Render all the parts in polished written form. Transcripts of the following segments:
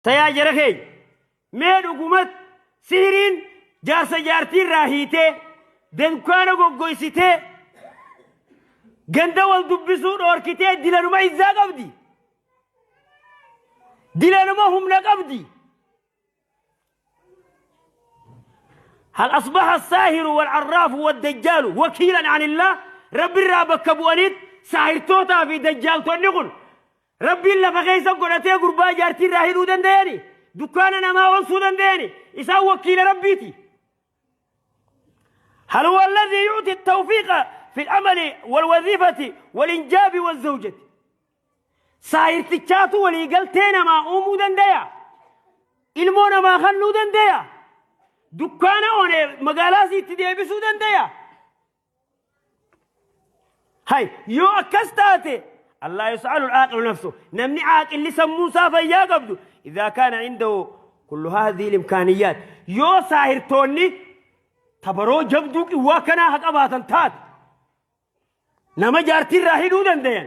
Tayaa jara keenya mee dhugumatti sihiriin jaarsa jaartii irraa hiitee dunkaana goggoysitee ganda wal dubbisuu dhoorkitee dilanuma izzaa qabdi. Dilanuma humna qabdi. هل أصبح الساهر والعراف والدجال وكيلا عن الله؟ رب الرا bakka bu'aniit saahirtootaa fi dajjaaltonni kun Rabbiin lafa keessa godhatee gurbaa jaartii irraa hidhuu danda'ani, dukkaana namaa onsuu danda'ani, isaan wakiila Rabbiiti. هل هو الذي يعطي التوفيق في العمل والوظيفة والإنجاب والزوجة؟ Saahirtichaatu walii galtee namaa uumuu danda'a. Ilmoo namaa kennuu danda'a. Dukkaana one magaalaa itti deebisuu danda'a. Hay yoo akkas taate الله يسأل العاقل نفسه, namni caaqilli sammuu isaa fayyaa qabdu, إذا كان عنده كل هذه الإمكانيات, yoo saahirtoonni tabaroo jabduu qiwwaa kanaa haa qabaatan taate, nama jaartiirraa hidhuu danda'an,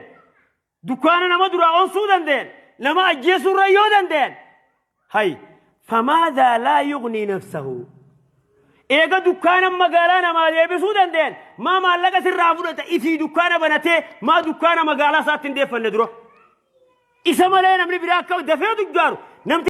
dukkaana nama duraa onsuu danda'an, nama ajjeesuurra yoo danda'an, hay فماذا لا يغني نفسه? Eega dukkaana magaalaa namaa deebisuu danda'an, maa maallaqa sirraa fudhata? Ifii dukkaana banatee maa dukkaana magaalaa isaatti hin deeffanne dura? Isa malee namni biraa akka dafee tujjaaru namti.